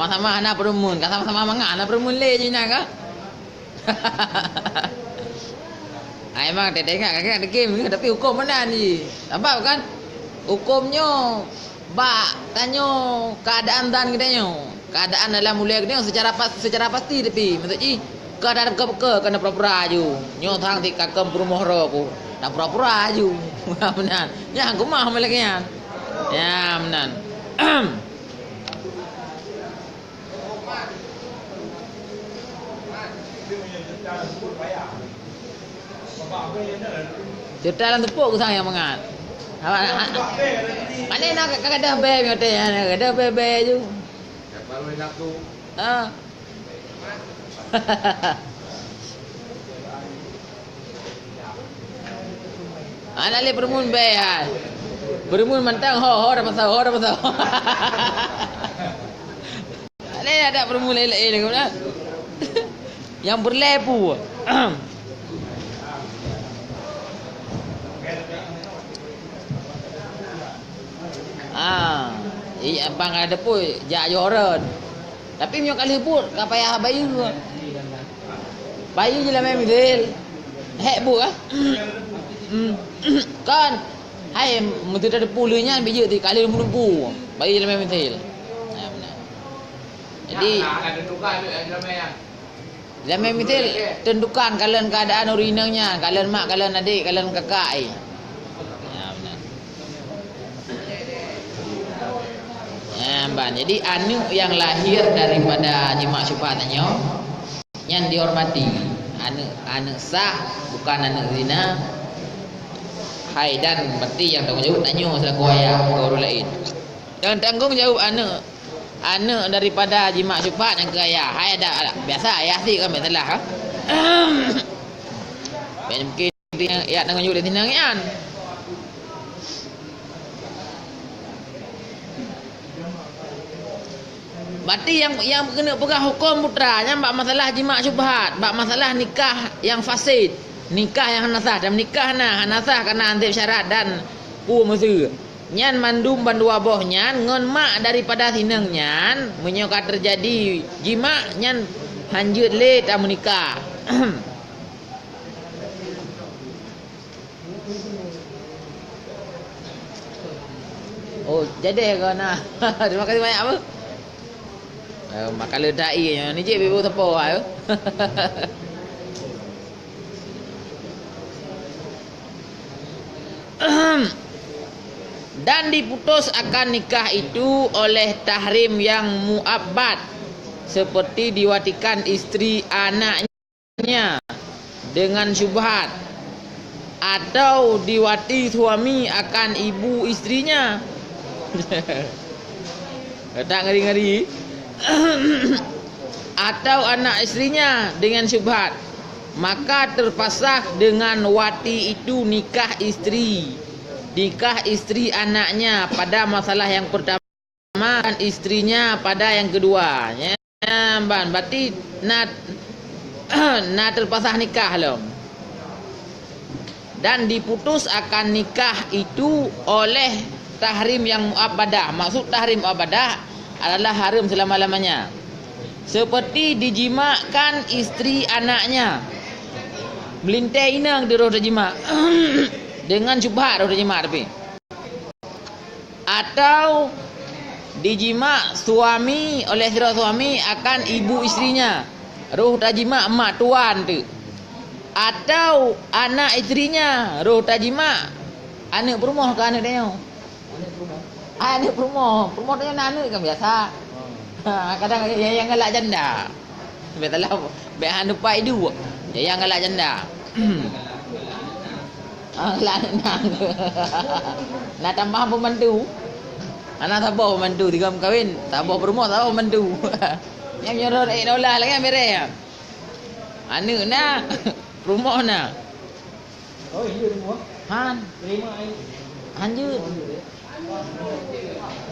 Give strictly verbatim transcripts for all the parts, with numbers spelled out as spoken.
Sama-sama hana peureumeun, ka sama-sama mangat hana peureumeun lé jih na ka. Ai memang teuingat kakek degém, tapi huköm meunan jih. Sabab kan huköm nyoe bak tanyoe keuadaan dan geutanyoe. Keuadaan dalam ulée geutanyoe secara pas-, secara pasti tapi maksud jih ka ada ke, ke, kena pura-pura aju. Nyoe thang ti ka keu peurumoh ro ku. Na pura-pura aju. Meunan. Nyang keumah lagée nyan. Ya, meunan. Ceuta lam teupok geusang nyang mangat. Awak, ha, ha. Pane na ka, ka gadoh bèe nyoe teuh, ha, gadoh bèe-bèe ju. Ah. Hana lé peureumeun bèe hai. Peureumeun mantong ho, ho dah pasau, ho dah pasau. Hana lé ada peureumeun laén-laén lagèe meunan. Nyang peureulèe peue? Ah, iya bang ada pun jak joran. Tapi meunyoe ka lheuh buet ka payah bayeue. Bayeue jilamèe meusil. Hék bu ah. Hmm. Kan. Hai meuteuta depu lheueh nyan bijeu ti ka lheuh meunumpu. Bayeue jilamèe meusil. Nah, beuna. Jadi jilamèe meusil tentukan kalon keuadaan ureueng inong nyan, kalon mak, kalon adék, kalon kakak, eh. Ya, beuna. Ya, ban. Jadi aneuk nyang lahir daripada jimak syubhat nyoe nyan dihormati. Aneuk, aneuk sah, bukan aneuk zina. Hai dan berarti nyang tanggong jaweueb tanyoe selaku ayah keu ureueng laén. Dan tanggong jaweueb aneuk, aneuk daripada jimak syubhat nyang keu ayah. Hai ada, ada. Biasa ayah sit kan biasalah, ha. Mungkin ya tanggong jaweueb di sinan nyan. Berarti nyang, nyang keuneuk peugah huköm putra nyan bak masalah jimak syubhat, bak masalah nikah nyang fasid, nikah nyang hana sah, dan nikah na hana sah karena anseb syarat dan peue meusu. Nyan mandum bandua boh nyan ngon mak daripada sinong nyan, meunyoe ka teujadi jimak nyan hanjeuet lé tameunikah. Oh, jadi kau na. Terima kasih banyak apa? Eh, maka le dai nyoe ni je bebo tepo ayo. Dan diputus akan nikah itu oleh tahrim yang muabbad, seperti diwatikan istri anaknya dengan syubhat, atau diwati suami akan ibu istrinya. Tak ngeri-ngeri. Atau anak istrinya dengan syubhat, maka terpasah dengan wati itu nikah istri, nikah istri anaknya pada masalah yang pertama dan istrinya pada yang kedua. Ya, ban, berarti na, na terpasah nikah lom. Dan diputus akan nikah itu oleh tahrim yang muabbadah. Maksud tahrim muabbadah adalah haram selama-lamanya. Seperti dijimakkan istri anaknya. Meulintèe inong di roh tajimak. Dengan syubhat roh tajimak tapi. Atau dijimak suami oleh sidroe suami akan ibu istrinya. Roh tajimak mak tuan tu. Atau anak istrinya roh tajimak aneuk peurumoh keu aneuk tanyoe. Aneuk peurumoh, peurumoh tanyoe na aneuk kan biasa. Ha, kadang nyang, nyang galak janda. Bèk salah, bèk hana pai duek. Nyang galak janda. Ah, galak aneuk na. Na tambah pembantu. Hana saboh pembantu, tiga meukawen, saboh peurumoh, saboh pembantu. Nyang nyoe ék nolah lagèe mirèh. Aneuk na, peurumoh na. Han. Hanjeuet.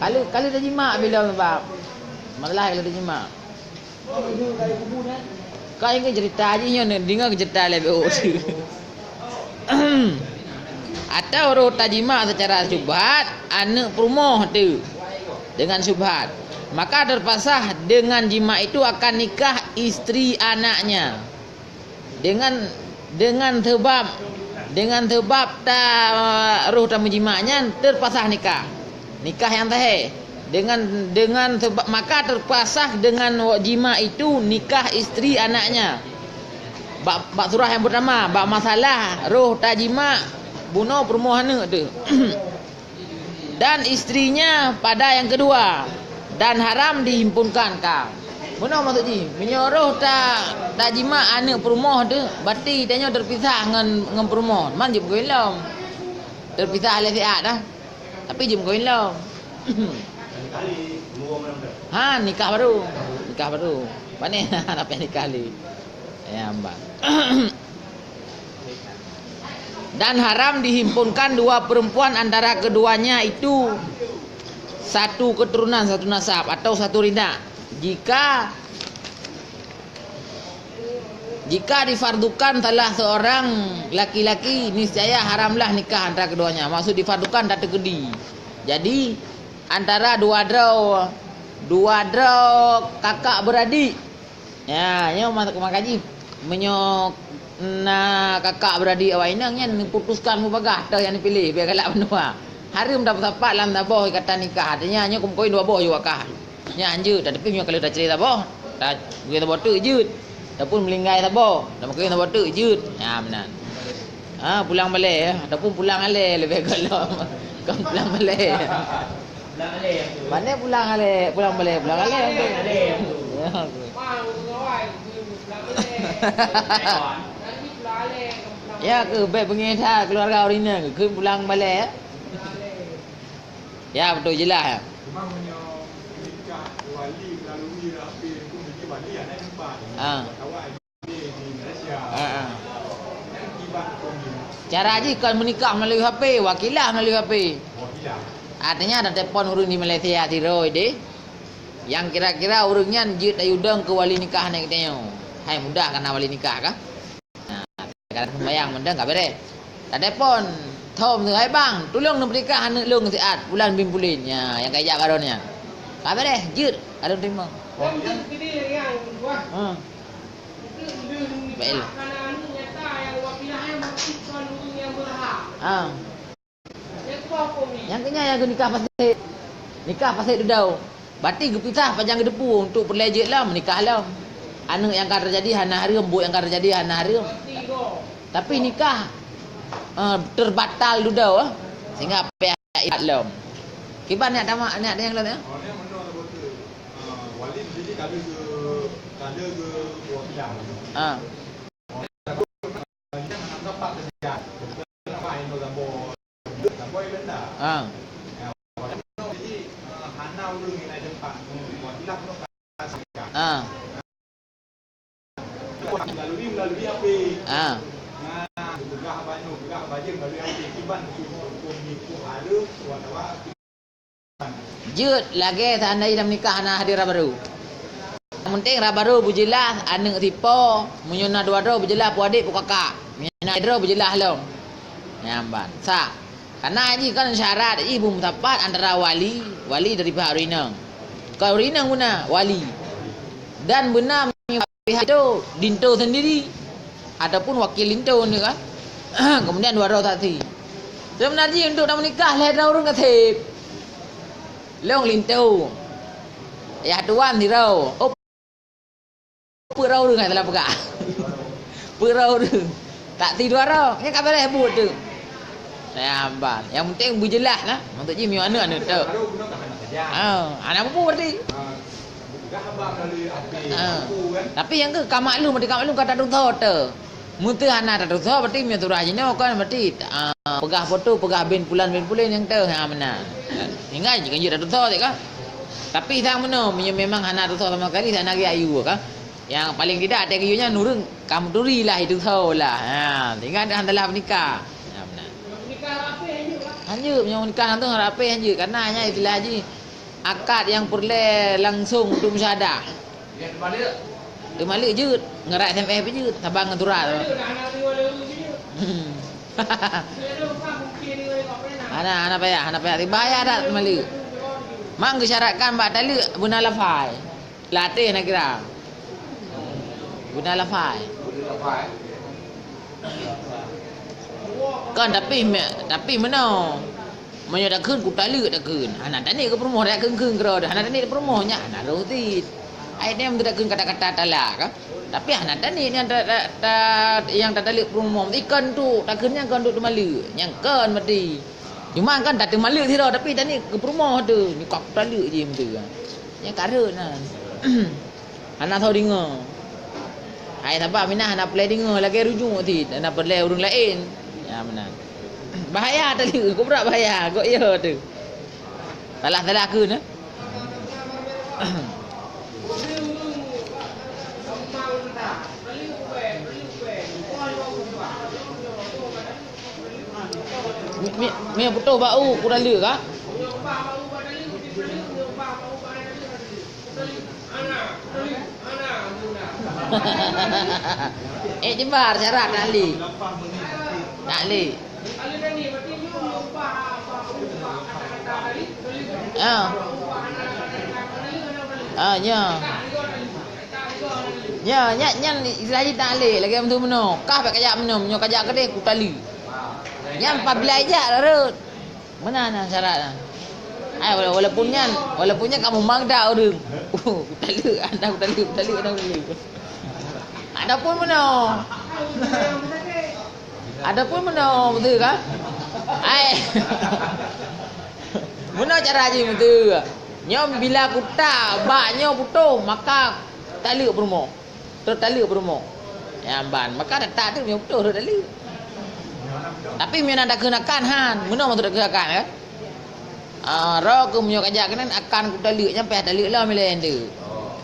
Kali, kali tajimak bila bab. Malah kali tajimak. Ka ingat cerita jih nyoe, deungoe cerita lé B O tu. Atau roh tajimak secara syubhat, aneuk peurumoh tu. Dengan syubhat. Maka terpasah dengan jima itu akan nikah istri anaknya. Dengan, dengan sebab, dengan sebab ta, roh tameujimak nyan terpasah nikah. Nikah yang sahih. Dengan, dengan sebab, maka terpasah dengan jima itu nikah istri anaknya. Bak, bak surah yang pertama, bak masalah roh tajimak bunoe peurumoh aneuk tu. Dan istrinya pada yang kedua, dan haram dihimpunkan ka. Bunoe maksud jih, meunyoe roh ta, tajimak aneuk peurumoh tu, berarti tanyoe terpisah ngon, ngon peurumoh. Man jeuet meukawen lom. Terpisah lé siat dah. Tapi jeuet meukawen lom. Ha, nikah baru. Nikah baru. Pane hana payah nikah lé. Ya, mbak. Dan haram dihimpunkan dua perempuan antara keduanya itu satu keturunan, satu nasab, atau satu rinak. Jika, jika difardukan salah seorang laki-laki, niscaya haramlah nikah antara keduanya. Maksud difardukan, tateukeudi. Jadi, antara dua droe, dua droe kakak beradik. Ya, nyoe ma-, maka jih, meunyoe na kakak beradik awak inong nyan neuputuskan mubagah teuh nyang neupiléh, bèk galak bandua. Hareuem tapeusapat lam saboh ikatan nikah. Artinya, nyoe keumeukawén dua boh ju akah. Nyan jeuet, tapi meunyoe ka lheueh tacré saboh, ta-, bukon saboh teuk jeuet. Ataupun meulinggai saboh, tameukawen saboh teuk jeuet. Nyan meunan. Ha, pulang balè, ya. Ataupun pulang alè leubeh goh lom. Kon pulang balè. Mana pulang alè, pulang balè, pulang alè. Ya, oke. Ya, keu bèk beungéh that keuluwarga ureueng inong, keu pulang balè, ya. Ya, beutôi, jeulaih, ya. Ha. Ha, ha. Cara jih kon meunikah meulalu H P, wakilah meulalu H P. Artinya, ada telepon ureueng di Malaysia sidroe deh. Nyang kira-kira ureueng nyan jeuet tayue dong keu wali nikah aneuk geutanyoe. Hai mudah kana wali nikah kah? Nah, kadang sembayang mantong ka beres. Tatelepon, thom tu, "Hai bang, tulông neupeunikah aneuk lôn siat, Pulan bin Pulen." Nya, nyang ka ijak baron nyan. Ka beres, jeuet, ka lôn teurimong. Ha. Baiklah. Ha. Nyang keu nyan nyang geunikah paséh. Nikah paséh dudoe. Berarti geupisah pajan geuteupeue untuk peureulèe jeuet lom, nikah lom. Aneuk nyang ka teujadi hana hareuem, buet nyang ka teujadi hana hareuem. Tapi nikah, eh, terbatal dudoe, eh. Sehingga payah idat lom. Kiban nyak tama, nyak nyang lom, ya? Ah. Ah. Ah. Ah. Jeuet lagèe seandai lam nikah na hadir raba baru. Nyang penting raba baru beujeulaih aneuk sipo, meunyoe na dua droe beujeulaih peue adék peue kakak. Meunyoe na droe beujeulaih lom. Nyan ban. Sa. Karena jih kan syarat jih beumeusapat antara wali, wali dari pihak ureueng inong. Kon ureueng inong beuna wali. Dan beuna pihak itu linto sendiri ataupun wakil linto ni kan. Kemudian dua droe saksi. Sebenarnya untuk nak menikah lhèe droe ureueng ka sép. Lôn linto. Yah tuan sidroe. Oh, peuet droe ureueng nyang salah peugah. Peuet droe ureueng. Saksi dua droe. Nyan ka beres buet tu. Nyan ban. Nyang penting beujeulaih lah. Maksud jih meunyoe aneuk, aneuk tu. Ha, aneuk pupu berarti. Ha. Tapi nyang keu ka maklum, ka maklum ka tatusoe teuh. Meuteuh hana tatusoe, berarti meunyoe surah jinoe kan, berarti, ah, peugah foto, peugah bin pulan, bin pulan nyang teuh, ha, meunan. Hingga jih kan jeuet tatusoe cit kan. Tapi sang meunoe, meunyoe memang hana tusoe sama sekali, hana geuyue kan. Nyang paling tidak, até geuyue nyan ureueng ka meuturi lah, itusoe lah. Ha, sehingga hana salah peunikah. Ha, meunan. Hanjeuet, meunyoe nikah langsung rapéh hanjeuet, karena nyan istilah jih akad nyang peureulèe langsung untuk musyahadah. Teumaleuek jeuet, ngeuraik S M S pih jeuet, saban ngon surat. Hana, hana payah, hana payah. Bahaya that teumaleuek. Mang geusyaratkan bak taleuek beuna lafai. Lateh na kira. Beuna lafai. Kan tapi me-, tapi meunoe. Meunyoe takheun kutaleuek takheun. Hana tani keu peurumoh takheun-kheun keudroe. Hana tani peurumoh nyan hana roh cit. Ai dem takheun kata-kata talak kan. Tapi hana tani nyang ta, ta, ta, nyang tataleuek peurumoh. Ikon tu takheun nyan kon tu teumaleuek. Nyang kon meuti. Cuma kan tateumaleuk sidroe, tapi tani keu peurumoh tu, nyoe ka kutaleuek jih meuteue. Nyang kareueng nan. Hana soe deungoe. Hai saban minah hana peureulée deungoe lagée rujuk cit, hana peureulée ureuëng laén. Ya meunan. Bahaya taleuek, kubra bahaya, gok yo tu. Salah-salah keu na. Mi, mi, mi putôh bak u kutaleuek ka? Eh, jeumbar syarat tak lé. Tak lé. Ah. Ah, ya. Ya, nyan, nyan istilah jih tak lé lagée meutu meunoe. Kah bak kajak meunoe, meunyoe kajak keudeh kutaleuek. Nyan pabila ijak rot. Meunan, na syarat na. Ai, wala-, walaupun nyan, walaupun nyan kamoe mangda ureuëng. Kutaleuek, anda kutaleuek, kutaleuek, anda kutaleuek. Adapun meunoe. Adapun meunoe, beutôi kan? Ai. Meunoe cara jih beutôi. Nyoe bila kutak bak nyoe putôh, maka taleuek peurumoh. Trok taleuek peurumoh. Nyang ban, maka tatak tu meunyoe putôh trok taleuek. Tapi meunyoe na takheun akan han, meunoe maksud takheun akan kan? Ah, roh keuh meunyoe kajak keunan akan kutaleuek nyan payah taleuek lom ilée nyan tu.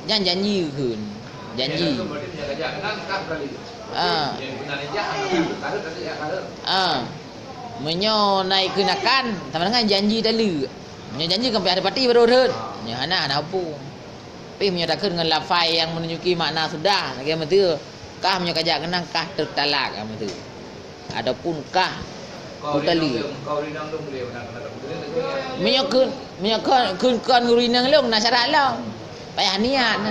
Nyan janji kheun. Janji. Ah. Ah. Meunyoe na ikheun akan, sama dengan janji taleuek. Meunyoe janji kan payah teupati baru rhot. Nyoe hana, hana hubung. Tapi meunyoe takheun ngon lafai nyang meununjuki makna sudah, lagée meuteue, kah meunyoe kajak keunan kah teutalak, ka meuteue. Ataupun kah kutaleuek. Meunyoe kheun, meunyoe kheun, kheun kon ureuëng inong lôn na syarat lom. Payah niat na.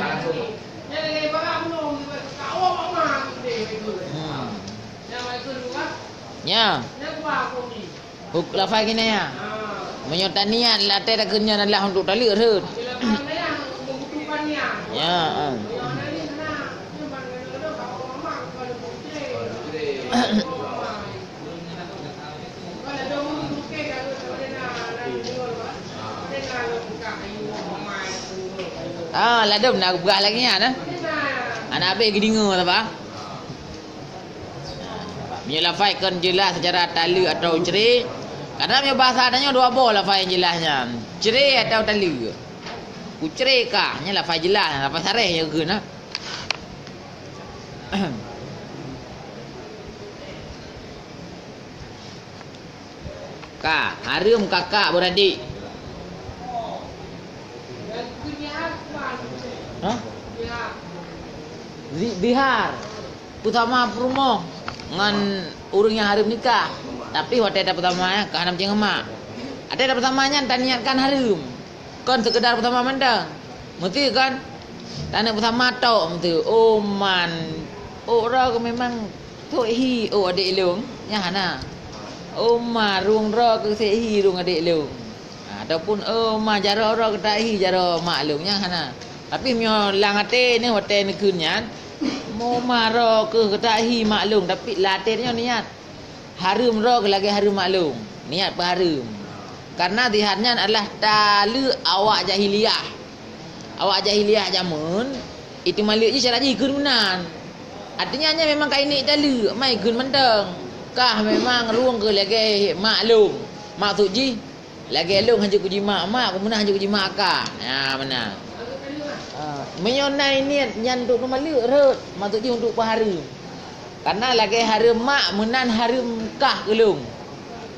Hmm. Nya. Huk-, lafai kinayah. Meunyoe taniat lam até takheun nyan adalah untuk taleuek rhot. Ya, ah. Ah, ladom na geupeugah lagée nyan, eh. Hana habéh geudeungoe, apa? Meunyoe lafai kon jeulaih seucara taleuek atawa cre, kadang meunyoe bahasa tanyoe dua boh lafai nyang jeulaih nyan, cre atawa taleuek. Kucre kah, nyan lafai jeulaih, lafai sareh nyang geukheun na. Ka, hareuem kakak beuradek. Hah? Zi-, zihar. Peusama peurumoh ngon ureuëng nyang hareuem nikah. Tapi watée tapeusama nyan ka hana meucéng mak. Watée tapeusama nyan taniatkan hareuem. Kon seukeudar peusama mantong. Meusti kan? Taneuk peusama tok meusti. Oh man. Oh, droe keuh memang sôk hi, oh, adék lôn. Nyan hana. Oh ma, rhueng droe keuh sôk hi rhueng adék lôn. Ha, ataupun, oh ma, jaroe droe keuh tak hi jaroe mak lôn. Nyan hana. Tapi meunyoe lam até neuh watée neukheun nyan, oh ma, droe keuh tak hi mak lôn, tapi lam até nyoe niat. Hareuem droe keuh lagée hareuem mak lôn, niat peuhareuem. Karena zihar nyan adalah taleuek awak jahiliyah. Awak jahiliyah jameun, itu maleuek jih cara jih kheun meunan. Artinya nyan memang ka inék taleuek, mai kheun mantong. Kah memang rhueng keuh lagée mak lôn. Maksud jih, lagée lôn hanjeuet kujimak mak, keumeunah hanjeuet kujimak kah. Nyan meunan. Ah, meunyoe na inék nyan untuk neumaleuek rhot, maksud jih untuk peuhareuem. Karena lagée hareuem mak meunan hareuem kah keu lôn.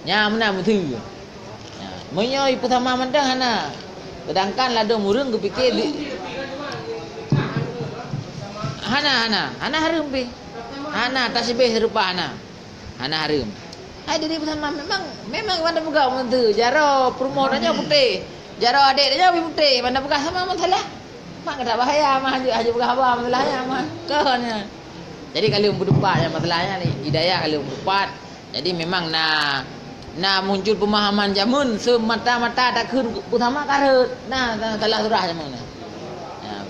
Nyan meunan meuteue. Nyan, meunyoe ipeusama mantong hana. Seudangkan ladôm ureuëng geupike di-, hana, hana, hana hareuem pih. Hana tasybih seurupa hana. Hana hareuem. Hai diri peusama memang, memang iwan tapeugah meuteue. Jaroe peurumoh tanyoe putéh. Jaroe adék nyoe pih putéh, ban tapeugah sama masalah. Mak keudak bahaya mah, hana, hana peugah haba masalah nyan mah. Kon nyan. Jadi ka lheueh meutupat nyan masalah nyan ni, hidayah ka lheueh meutupat. Jadi memang na, na muncul pemahaman jameun seumata-mata takheun peue sama ka rhot. Na, na salah surah jameun na. Nah,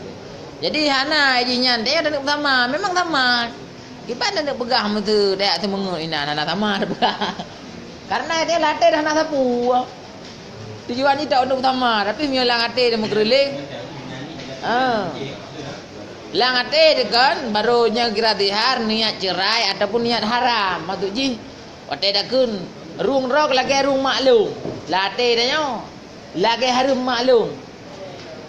jadi hana jih nyan, dia ada peue sama, memang sama. Kiban taneuk peugah meuseu dayah seumeungeut inan hana sama tapeugah. Karena dia latih dah hana sapeue. Tujuan jih tak untuk sama, tapi meunyoe lam até dia meukeureuléng. Ha. Lam até dia kan baru nyan kira zihar niat cerai ataupun niat haram. Maksud jih watée takheun rhueng droe lagée rhueng mak lôn. Lam até dia nyoe lagée hareuem mak lôn.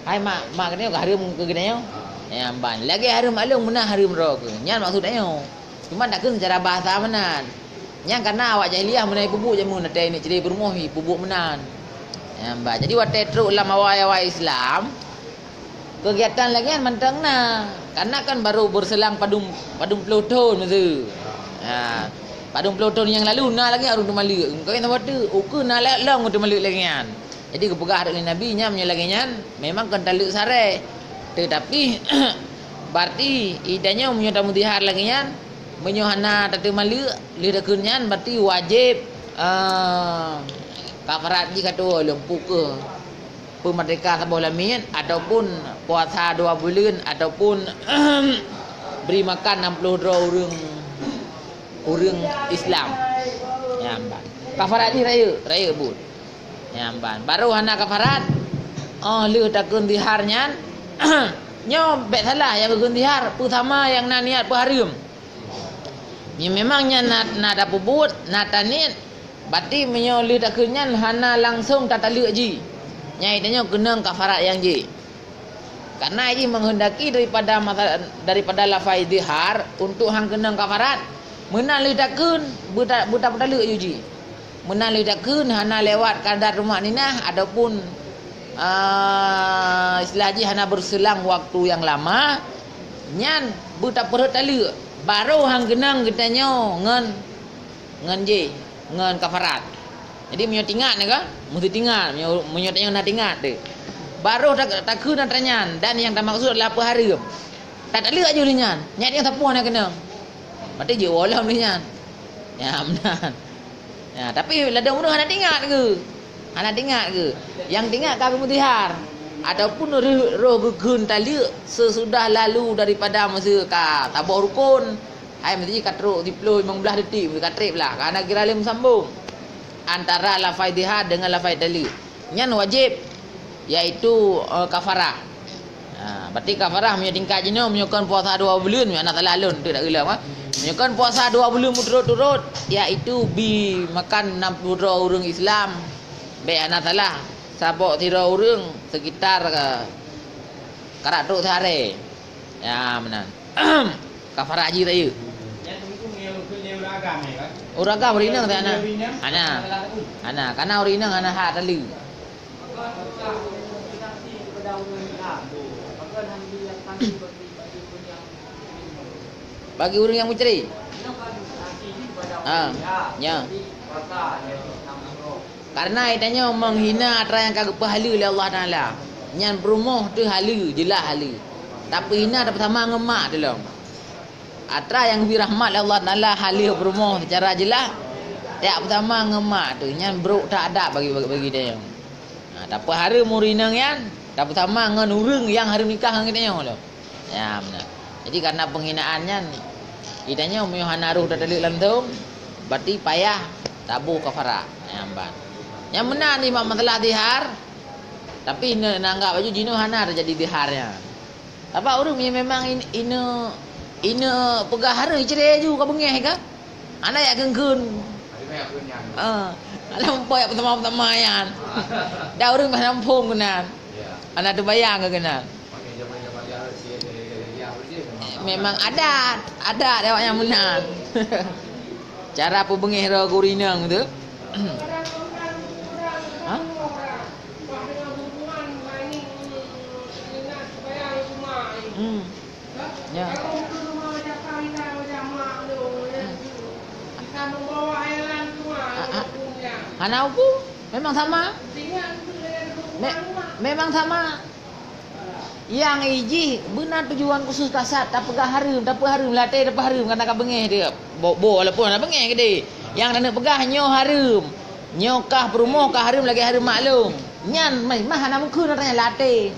Hai mak, mak geutanyoe ka hareuem keu geutanyoe. Nyan ban. Lagée hareuem mak lôn meunan hareuem droe keuh. Nyan maksud tanyoe. Cuma takheun secara bahasa meunan. Nyan karena awak jahiliyah meunan ipubuet jameun, watée inong cre peurumoh ipubuet meunan. Nyan ban. Jadi watée trok lam awai-awai Islam, kegiatan lagée nyan mantong na. Karena kan baru berselang padum, padum ploh thon meuseu. Ha. Padum ploh thon nyang lalu na lagée nyan ureuëng teumaleuek. Engkai na watée, ukeue na lom ureuëng teumaleuek lagée nyan. Jadi geupeugah lé Nabi nyan meunyoe lagée nyan memang kon taleuek saré. Teutapi berarti idanyoe meunyoe tameuzihar lagée nyan, meunyoe hana tateumaleuek lheueh takheun nyan berarti wajéb, eh, kafarat jih ka tuwoe lom, peue keuh peumeurdeka saboh lamiet ataupun puasa dua buleuen ataupun bri makan nam ploh droe ureuëng, ureuëng Islam. Nyan ban. Kafarat jih rayeuk, rayeuk buet. Nyan ban. Baru hana kafarat, oh lheueh takheun zihar nyan. Nyoe bék salah nyang geukheun zihar peue sama nyang na niat peuhareuem. Nyan memang nyan na, na tapeubuet, na taniet, berarti meunyoe lheueh takheun nyan hana langsong tataleuek jih. Nyan itanyoe keunong kafarat nyang jih. Karena jih menghendaki daripada masa, daripada lafai zihar untuk han keunong kafarat, meunan lheueh takheun beuta-, beutapeutaleuek jih. Meunan lheueh takheun hana lewat kadar tumakninah ataupun, ah, istilah jih hana berselang waktu yang lama, nyan beutapeurhot taleuek, baru han keunong geutanyoe ngon, ngon jih, ngon kafarat. Jadi meunyoe tingat nyoe ka, meusti tingat, meunyoe, meunyoe tanyoe na tingat teuh. Baru ta-, takheun atra nyan dan nyang tamaksud adalah peuhareuem. Tataleuek jih lheueh nyan, nyan nyang sapeue hana keunong. Berarti jeuet woe lom lheueh nyan. Ya, meunan. Ya, tapi ladom ureuëng hana tingat keuh. Hana tingat keuh. Nyang tingat ka geumeuzihar ataupun roh, roh geukheun taleuek sesudah lalu daripada masa ka saboh rukon. Hai meusti ka trok siplôh limong blaih detik, ka treb lah, ka hana kira lé meusambong antara lafai zihar dengan lafai taleuek. Nyan wajéb, yaitu, eh, kafarah. Ha, berarti kafarah meunyoe tingkat jinoe, meunyoe kon puasa dua buleuen, meunyoe hana salah lôn, tu dak geulam, ha. Meunyoe kon puasa dua buleuen meuturot-turot, yaitu bi makan nam ploh droe ureuëng Islam, bék hana salah, saboh sidroe ureuëng sekitar, eh, karat trok sehari. Ya, meunan. Kafarah jih rayeuk. Ureuëng agam ureuëng inong tak hana. Hana. Hana, karena ureuëng inong hana hak taleuek. Bagi ureuëng nyang meucre. Ha, nya. Karena geutanyoe menghina atra nyang ka geupeuhaleue lé Allah Taala. Nyan peurumoh teuh haleue, jeulaih haleue. Tapeuhina tapeusama ngon mak teuh lom. Atra nyang geubri rahmat lé Allah Taala haleue peurumoh seucara jeulaih, tapeutamah ngon mak teuh, nyan brok that adab bagi, bagi, bagi tanyoe. Ha, tapeuhareuem ureuëng inong nyan, tapeutamah ngon ureuëng nyang hareuem nikah ngon geutanyoe lom. Ya, meunan. Jadi, karena penghinaan nyan, geutanyoe meunyoe hana roh tataleuek langsong, berarti payah taboh kafarah. Ya, ban. Nyang meunan ni masalah zihar, tapi ne-, neunanggap laju jinoe hana teujadi zihar nyan. Sabab ureuëng nyang memang in-, ine, ine peugah hareuem cre ju ka beungéh ka. Hana jak kheun-kheun. Ah, hana muphom jak peutamah-peutamah nyan. Dan ureuëng bah hana muphom keunan. Hana teubayang keu keunan. Memang adat, adat awak nyang meunan. Cara peubeungéh droe geurinong tu. Ha? Hmm. Ya. Hmm. Ha, ha. Hana hukum, memang sama. Me-, Memang sama. Nyang ijih beuna tujuan khusus kasat, tapeugah hareuem, tapeuhareuem, latée tapeuhareuem, karena ka beungéh dia. Bo, bo, walaupun hana beungéh gede. Nyang taneuk peugah nyoe hareuem. Nyoe kah peurumoh ka hareuem lagée hareuem mak lôn. Nyan mah, mah hana mungken, katanya latée.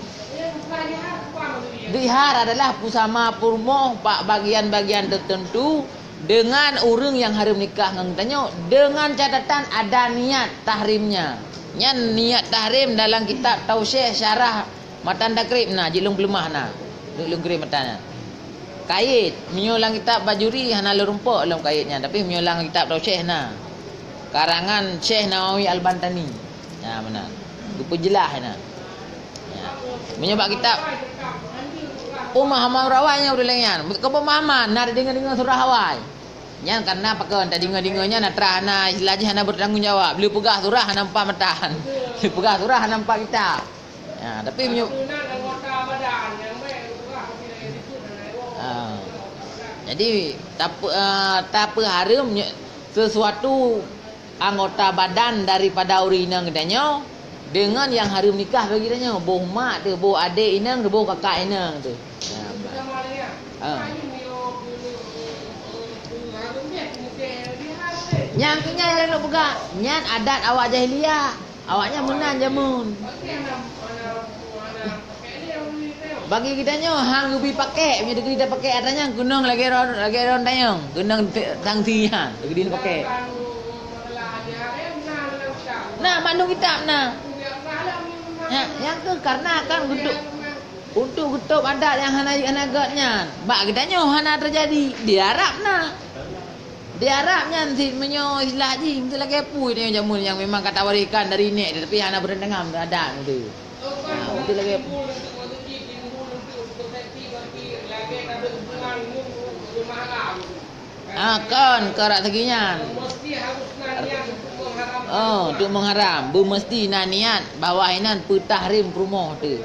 Zihar adalah beusama peurumoh bak bagian-bagian tertentu dengan ureuëng nyang hareuem nikah ngon geutanyoe, dengan catatan ada niat tahrimnya. Nyan niat tahrim dalam kitab Tausyeh Syarah Matan Takrib na, jeuet lôn peuleumah na. Lôn, lôn kirém matan nyan. Kayét, meunyoe lam kitab Bajuri hana lôn rumpok lom kayét nyan, tapi meunyoe lam kitab Tausyeh na. Karangan Syekh Nawawi Al-Bantani. Ya, meunan. Geupeujeulaih na. Ya. Meunyoe bak kitab Ummah Amal Rawai nyang udeb lagée nyan, keu peumahaman na deungoe-deungoe surah awai. Nyan karena pakon tadeungoe-deungoe nyan atra hana istilah jih hana bertanggung jawab. Lheueh peugah surah hana empat matan. Lheueh peugah surah hana empat kitab. Ha, tapi meunyoe, ha. Jadi, tape-, eh, tapeuhareuem nye-, sesuatu anggota badan daripada ureuëng inong geutanyoe deungon nyang hareuem nikah bagi tanyoe, boh mak teuh, boh adé inong teuh, boh kakak inong teuh. Ha. Ha. Nyang keu nyan nyang lôn peugah, nyan adat awak jahiliyah. Awaknyan meunan jameun. Bagi geutanyoe han geubi pakek, meunyoe teukeudi tapakek atra nyan keunong lagée ron, lagée ron tanyong, keunong te-, sanksi nyan teukeudi tapakek. Na mandum kitab na. Nyan, nyan keuh karena kan untuk, untuk geutôb adat nyang hana, hana gét nyan. Bak geutanyoe hana teujadi, di Arab na. Di Arab nyan cit meunyoe istilah jih, meusti lagée peue tanyoe jameun nyang memang ka tawariskan dari nèk, tapi hana beureuntangam adat tu. Ha, meusti lagée, ha, kon, kon rot segi nyan. Oh, untuk mengharam, beumeusti na niat bahwa inan peutahrim peurumoh teuh.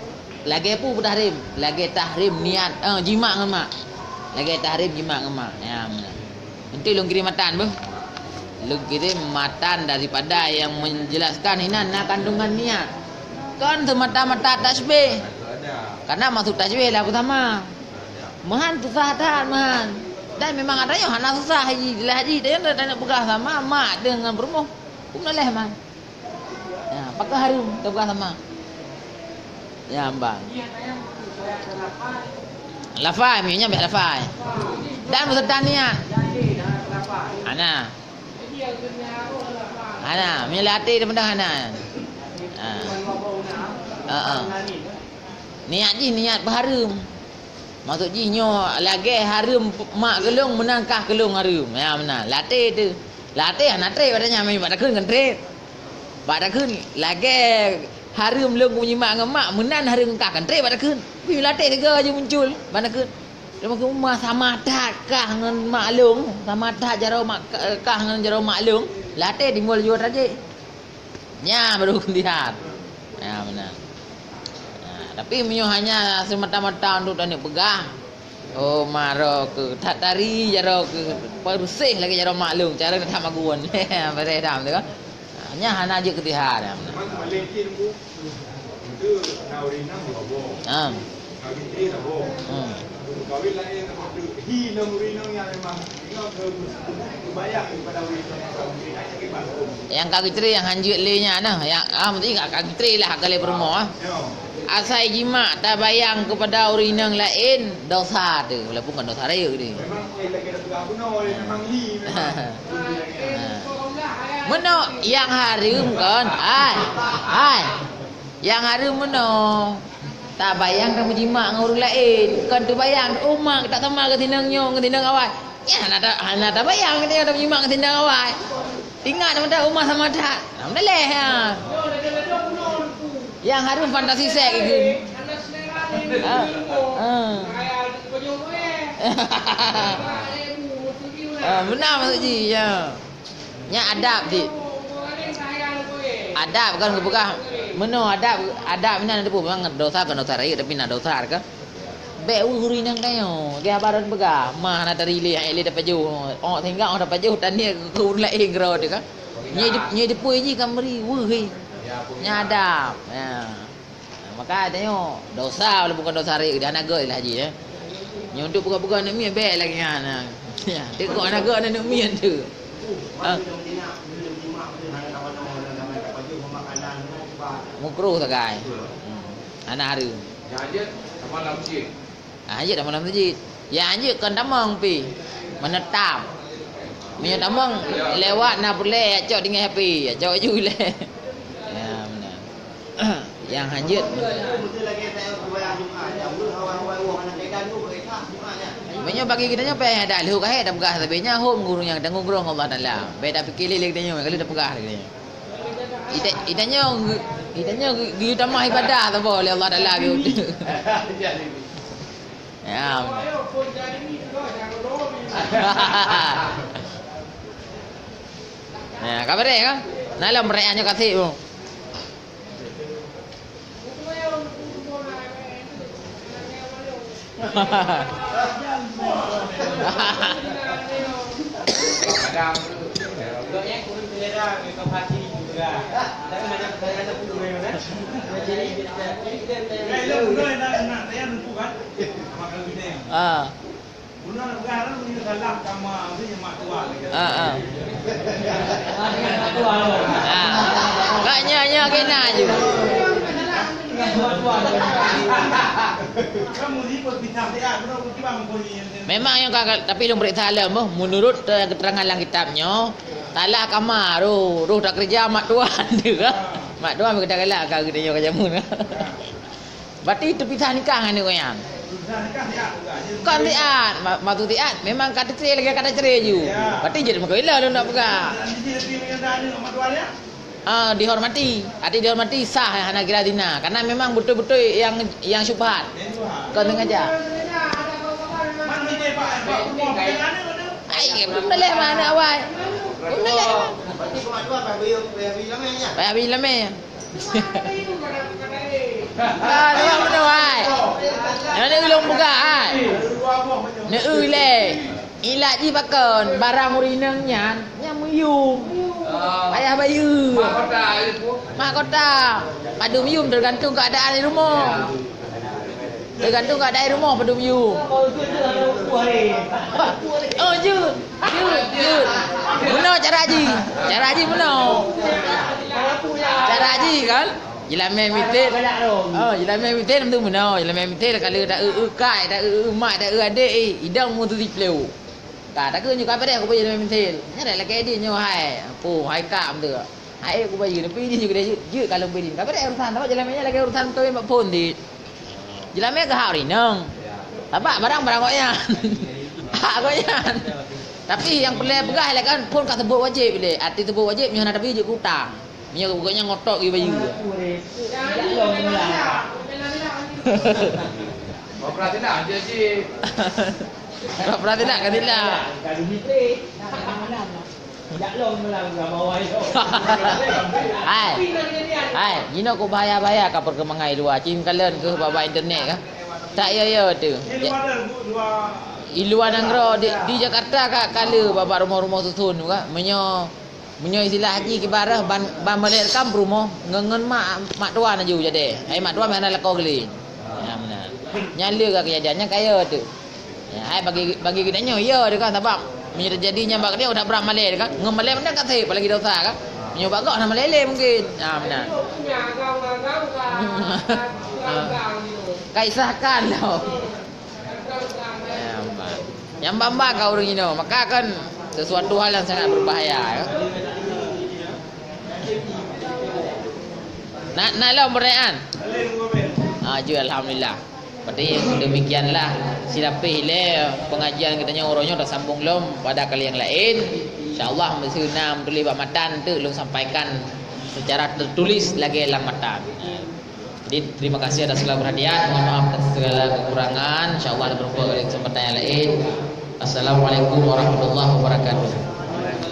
Lagée peue peutahrim? Lagée tahrim niat, eh, jimak ngon mak. Lagée tahrim jimak ngon mak. Ya, meunan. Nanti lôn kirim matan beuh. Lôn kirim matan daripada yang menjelaskan inan na kandungan niat. Kon semata-mata tasbih. Karena maksud tasbih lah beusama. Meuhan susah that, meuhan. Dan memang atra nyoe hana susah haji, jeulaih haji, tanyoe, tanyoe peugah sama mak deungon peurumoh. Hukôm leleh man. Ya, pakon hareuem teupeugah sama. Ya, mbang. Lafai, meunyoe nyan bék lafai. Dan beuseutan niat. Hana. Hana, meunyoe lam até teupeugah hana. Ha. Heeh. Niat jih niat peuhareuem. Maksud jih nyoe lagée hareuem mak keu lôn meunan kah keu lôn hareuem. Ya, meunan. Lam até teuh. Lam até hana treb atra nyan, bak takheun kan treb. Bak takheun lagée hareuem lôn keu jimak ngon mak, meunan hareuem kah kan treb bak takheun. Tapi lam até sigoe jih muncul bak takheun. Lôn keu mak sama that kah ngon mak lôn, sama that jaroe mak kah ngon jaroe mak lôn. Lam até timbul jua tajek. Nyan baru keudéh that. Nyan meunan. Nah, tapi meunyoe hanya semata-mata untuk taneuk peugah, oh, ma roe keuh that tari jaroe keuh, persis lagée jaroe mak lôn, cara that magun. Persis that tu kan. Nah, nyan hana jeuet keudéh that. Nyan meunan. Ha. Hmm. Nyang ka geucre nyang hanjeuet lé nyan nah, nyang, ah, meusti ka, ka geucre lah ka lé peurumoh, ah. Asai jimak tabayang keupada ureuëng inong laén, dosa teuh, walaupun kon dosa rayeuk teuh. Meunoe nyang hareuem kon, hai, hai. Nyang hareuem meunoe. Tabayang tameujimak ngon ureuëng laén, kon teubayang, oh mak, tak sama keu sinong nyoe, keu sinong awai. Nyan hana ta-, hana tabayang keu nyoe tameujimak keu sinong awai. Ingat mantong umat sama that. Alhamdulillah, ya. Nyang hareuem fantasi sek ikeu. Ha. Ha. Ha, beuna maksud jih, ya. Nyan adab cit. Adab kan geupeugah meunoe adab, adab nyan teupeue memang dosa kon dosa rayeuk tapi na dosa kan. Bék weueh ureuëng inong tanyoe, lagée haba droen peugah, ma hana tari lé, hai lé tapajoh. Oh, sehingga oh tapajoh taniet keu ureuëng laén keudroe teuh kan. Nyoe di-, nyoe dipeue jih ka meuri weueh. Nyan adab. Ya. Maka tanyoe, dosa walaupun kon dosa rek, dah hana gét lah jih, eh. Nyoe untuk peugah-peugah aneuk miet bèk lagèe nyan, nah. Ya, teuka hana gét aneuk miet tu. Ha? Makruh sagai. Hmm. Hana hareuem. Ah, hanjeuet tamong lam meuseujid. Nyang hanjeuet kon tamong pih, meuneutam. Meunyoe tamong lewat na peureulèe, ya cok tinggai H P, ya cok ju lé. Ya, meunan. Nyang hanjeuet. Meunyoe bagi geutanyoe payah adak lheueh ka hék tapeugah, sabé nyan hom guru nyang tanggung droe ngon Allah Taala. Bèk tapike lé lé geutanyoe, ka lheueh tapeugah lé geutanyoe. Ita-, itanyoe geu-, itanyoe geu-, geutamah ibadah saboh lé Allah Taala beu. Ya. Ya, ka beureh kan? Nah, lom beureh nyoe kasih, Bu. Ah. Ah, ah. Kak nyoe, nyoe kena ju. Memang nyoe ka, tapi lôn peuriksa lom boh, meunurot keuterangan lam kitab nyoe, salah kama roh, roh takeureuja mak tuan tu ka. Mak tuan meukeureuja galak ka geutanyoe ka jameun ka. Berarti teupisah nikah ngon aneuk nyan. Kon siat, ma-, maksud siat memang ka teucre lagèe ka tacre ju. Berarti jeuet meukeue lôn nak peugah. Ah, dihormati. Arti dihormati sah, hana kira zina. Karena memang beutôi-beutôi nyang, nyang syubhat. Kon sengaja. Ai, belum leh mana awai. Belum leh. Payah bri lamé. Ah, nampak meunoe, hai. Nyoe ulôn peugah, hai. Neu-eu lé. Ilat jih pakon, barang ureueng inong nyan, nyan meuyum. Payah bayeue. Mahkota. Padum yum teugantung keuadaan di rumoh. Teugantung keuadaan rumoh padum yum. Oh, jeuet, jeuet, jeuet. Meunoe cara jih. Cara jih meunoe. Cara jih kan? Jilamé mitel. Oh, jilamé mitel tu meunoe. Jilamé mitel ka lheueh ta eu-eu kai, ta eu-eu mak, ta eu-eu adék, eh, idong meutusi pleu. Ka, takheun nyoe ka beureh kubayeue jilamé mitel. Nyan lakèe idin nyoe hai. Puh, hai kak meuteuk. Hai kubayeue, neupeuidin jih keudeh jeuet, jeuet ka lôn peuidin. Ka beureh urusan, sabab jilamé nyan lagèe urusan kawén bak phon dit. Jilamé keuhai ureueng inong. Sabab barang-barang gobnyan. Hak gobnyan. Tapi nyang peureulèe peugah lé kan, phon ka seubut wajéb lé. Arti seubut wajéb, nyoe hana tapi jeuet keu utang. Nyoe gobnyan ngotok geubayeue. Operasi dah, jadi. Pura-pura tidak, kan tidak? Hai. Hai, jinoe kok bahaya-bahaya ka perkembangan i luwa. Cit kalon keuh bak-bak internet ka. Tak ya-ya tu. I luwa nanggroe di, di Jakarta ka, ka le bak-bak rumoh-rumoh susun tu ka. Meunyoe Meunyoe istilah jih kiban rhah ban, ban malèe rekam peurumoh ngon, ngon mak, mak tuan aju jadi. Hai mak tuan meuhana lakoe geuh lé. Nyan meunan. Nyan le ka keujadian nyan kaya tu. Ya, hai bagi, bagi geutanyoe ya tu kan sabab meunyoe teujadi nyan bak geutanyoe udah brat malèe tu kan. Ngon malèe meunan ka sép apalagi dosa kan. Meunyoe bak gob hana malèe lé mungkin. Ha meunan. Ka isahkan tau. Nyang ban-ban ka ureueng inoe, maka kan sesuatu hal yang sangat berbahaya, ya. Na, na lom pertanyaan? Ah, jeuet, alhamdulillah. Berarti demikianlah silapeh ilèe pengajian geutanyoe uroe nyoe, tasambong lom pada kali yang laén. Insya Allah meuseu na meutuléh bak matan teuk lôn sampaikan secara tertulis lagèe lam matan. Jadi, terima kasih atas segala perhatian. Mohon maaf atas segala kekurangan. Insya Allah, ada berjumpa di kesempatan yang lain. Assalamualaikum warahmatullahi wabarakatuh.